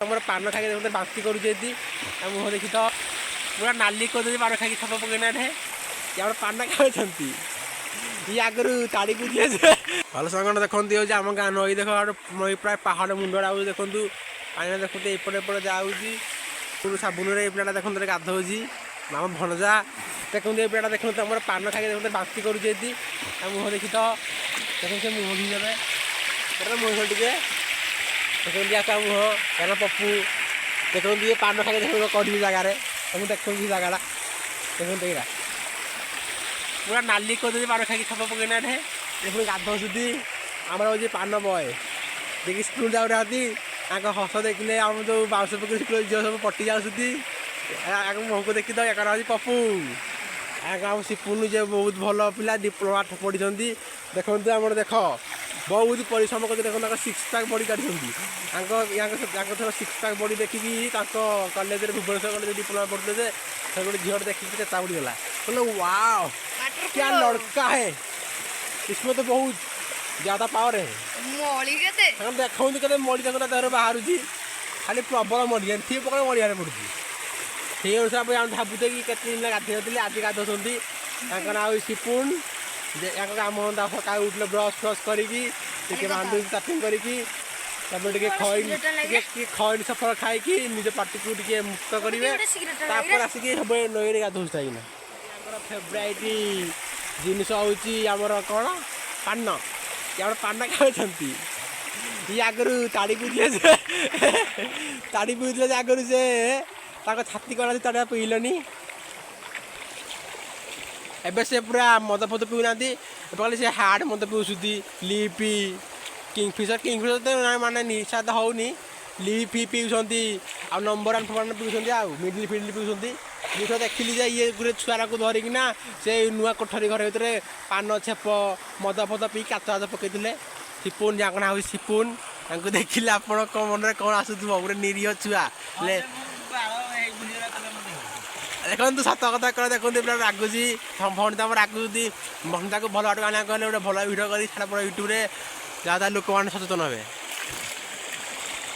ଆମର ପାନ ଖାଇକି ଦେଖନ୍ତୁ, ବାନ୍ତି କରୁଛନ୍ତି। ଆଉ ମୁହଁ ଦେଖି ତ ପୁରା ନାଲି କରିଦେଉଛି। ପାନ ଖାଇକି ଛପ ପକେଇନା ଏଠେ। ଇଏ ଆମର ପାନ ଖାଉଛନ୍ତି। ଇଏ ଆଗରୁ ତାଡ଼ି ପିଉଥିଲେ ଯେ। ଭଲ ସାଙ୍ଗମାନେ, ଦେଖନ୍ତୁ, ହେଉଛି ଆମ ଗାଁ ନଈ। ଦେଖ, ନଈ ପ୍ରାୟ ପାହାଡ଼ ମୁଣ୍ଡଟା ଆଉଛି। ଦେଖନ୍ତୁ, ପାଣି ଦେଖନ୍ତୁ, ଏପଟେ ଏପଟେ ଯାଉଛି। ସାବୁନରେ ଏଇ ପିଲାଟା ଦେଖନ୍ତୁ, ଗାଧଉଛି, ଆମ ଭଣଜା। ଦେଖନ୍ତୁ, ଏଇ ପିଲାଟା ଦେଖନ୍ତୁ, ଆମର ପାନ ଖାଇକି ଦେଖନ୍ତୁ, ବାନ୍ତି କରୁଛନ୍ତି। ଆଉ ମୁହଁ ଦେଖି ତ ଦେଖନ୍ତୁ, ସେ ମୁହଁ ଧୋଇଦେବେ। ମୁହଁ ଟିକେ ଦେଖନ୍ତୁ, ୟା ତା ମୁହଁ କାରଣ ପପୁ। ଦେଖନ୍ତୁ, ଇଏ ପାନ ଖାଇକି ଦେଖନ୍ତୁ କରିବି ଜାଗାରେ। ମୁଁ ଦେଖନ୍ତୁ, ସେ ଜାଗାଟା ଦେଖନ୍ତୁ, ଏଇଟା ପୁରା ନାଲି କରିଦେଉଛି। ପାନ ଖାଇକି ଛପ ପକେଇନା ଏଠେ। ଏ ପୁଣି ଗାଧଉଛନ୍ତି। ଆମର ହେଉଛି ପାନ ବୟ। ଦେଖି ସ୍କୁଲ ଯାଉନାହାନ୍ତି। ତାଙ୍କ ହସ ଦେଖିଲେ ଆମ ଯେଉଁ ବାଉଁଶ ପକେଇ ସ୍କୁଲ ଝିଅ ସବୁ ପଟି ଯାଉଛନ୍ତି। ଆଗ ମୁହଁକୁ ଦେଖି ତ। ଏକର ହେଉଛି ପପୁ, ଆଗ ଆମ ସିପୁନୁ, ଯେ ବହୁତ ଭଲ ପିଲା, ଡିପ୍ଲୋମା ପଢ଼ିଛନ୍ତି। ଦେଖନ୍ତୁ, ଆମର ଦେଖ, ବହୁତ ପରିଶ୍ରମ କରୁଛନ୍ତି। ଦେଖନ୍ତୁ, ତାଙ୍କ ସିକ୍ସ ପ୍ୟାକ୍ ବଡ଼ି କାଢ଼ିଛନ୍ତି। ତାଙ୍କ ୟାଙ୍କ ତାଙ୍କ ଥର ସିକ୍ସ ପ୍ୟାକ୍ ବଡ଼ି ଦେଖିକି ତାଙ୍କ କଲେଜରେ, ଭୁବନେଶ୍ୱର କଲେଜ ଡିପ୍ଲୋମା ପଢ଼ୁଥିଲେ ଯେ, ସେ ଗୋଟେ ଝିଅଟେ ଦେଖିକି ଚେତା ଉଡ଼ିଗଲା। କହିଲେ, "वाओ, क्या लड़का है, इसमें तो बहुत ज़्यादा पावर है।" ମଳି କେତେ! ତାଙ୍କର ଦେଖନ୍ତୁ, କେତେ ମଳି ଦେଖନ୍ତୁ ତା ଦେହରେ ବାହାରୁଛି। ଖାଲି ପ୍ରବଳ ମଳି, ଏଠି ପକାଇ ମଳିଆରେ ପଡ଼ୁଛି। ସେଇ ଅନୁସାରେ ଆମେ ଭାବୁଛେ କି କେତେ ଦିନ ଗାଧେଇ ନଥିଲେ, ଆଜି ଗାଧଉଛନ୍ତି। ତାଙ୍କ ନାଁ ହେଉଛି ସିପୁନ। ଯେ ୟାଙ୍କ କାମ ଧନ୍ଦା, ସକାଳୁ ଉଠିଲେ ବ୍ରସ୍ ଫ୍ରସ୍ କରିକି ଟିକେ ବାନ୍ଧୁଛି ଚାଟିଂ କରିକି, ତାପରେ ଟିକେ ଖଇନି, ଟିକେ ଟିକେ ଖଇନି ସଫଳ ଖାଇକି ନିଜ ପାଟିକୁ ଟିକେ ମୁକ୍ତ କରିବେ। ତାପରେ ଆସିକି ସବୁବେଳେ ନଈରେ ଗାଧଉଛି ଯାଇକିନା। ୟାଙ୍କର ଫେଭରାଇଟ୍ ଜିନିଷ ହେଉଛି ଆମର କ'ଣ? ପାନ। ଇଏ ଆମର ପାନ ଖାଉଛନ୍ତି। ଇଏ ଆଗରୁ ତାଡ଼ି ପିଉଥିଲେ ଯେ, ତାଡ଼ି ପିଉଥିଲେ ଯେ ଆଗରୁ ସେ ତାଙ୍କ ଛାତି କଣା ତାଡ଼ି ପିଇଲନି। ଏବେ ସେ ପୁରା ମଦ ଫଦ ପିଉନାହାନ୍ତି। ଏବେ ଖାଲି ସେ ହାର୍ଡ଼ ମଦ ପିଉଛନ୍ତି, ଲିପି, କିଙ୍ଗଫିସର। କିଙ୍ଗଫିସର ତ ମାନେ ନିଶା ତ ହେଉନି। ଲିପି ପିଉଛନ୍ତି ଆଉ ନମ୍ବର ୱାନ୍ ଫମ୍ବର ପିଉଛନ୍ତି ଆଉ ମିଡ଼ିଲ ଫିଡ଼ିଲ ପିଉଛନ୍ତି। ମୁଁ ତ ଦେଖିଲି ଯେ ଇଏ ଗୋଟେ ଛୁଆରାକୁ ଧରିକିନା ସେ ନୂଆ କୋଠରୀ ଘର ଭିତରେ ପାନ ଛେପ, ମଦ ଫଦ ପିଇ କାଚ କାଚ ପକେଇଥିଲେ। ସିପୁନ, ଯାଙ୍କ ନାଁ ହେଉଛି ସିପୁନ, ତାଙ୍କୁ ଦେଖିଲେ ଆପଣଙ୍କ ମନରେ କ'ଣ ଆସୁଥିବ? ଗୋଟେ ନିରୀହ ଛୁଆ ହେଲେ ଦେଖନ୍ତୁ, ସତ କଥା କଣ ଦେଖନ୍ତୁ, ପୁରା ରାଗୁଛି ଭଉଣୀ। ତାମ ରାଗୁଛନ୍ତି ଭଉଣୀ। ତାକୁ ଭଲ ବାଟକୁ ଆଣିବାକୁ ହେଲେ ଗୋଟେ ଭଲ ଭିଡ଼ିଓ କରି ଛାଡ଼ ପଡ଼ ୟୁଟ୍ୟୁବରେ, ଯାହା ଦ୍ୱାରା ଲୋକମାନେ ସଚେତନ ହେବେ।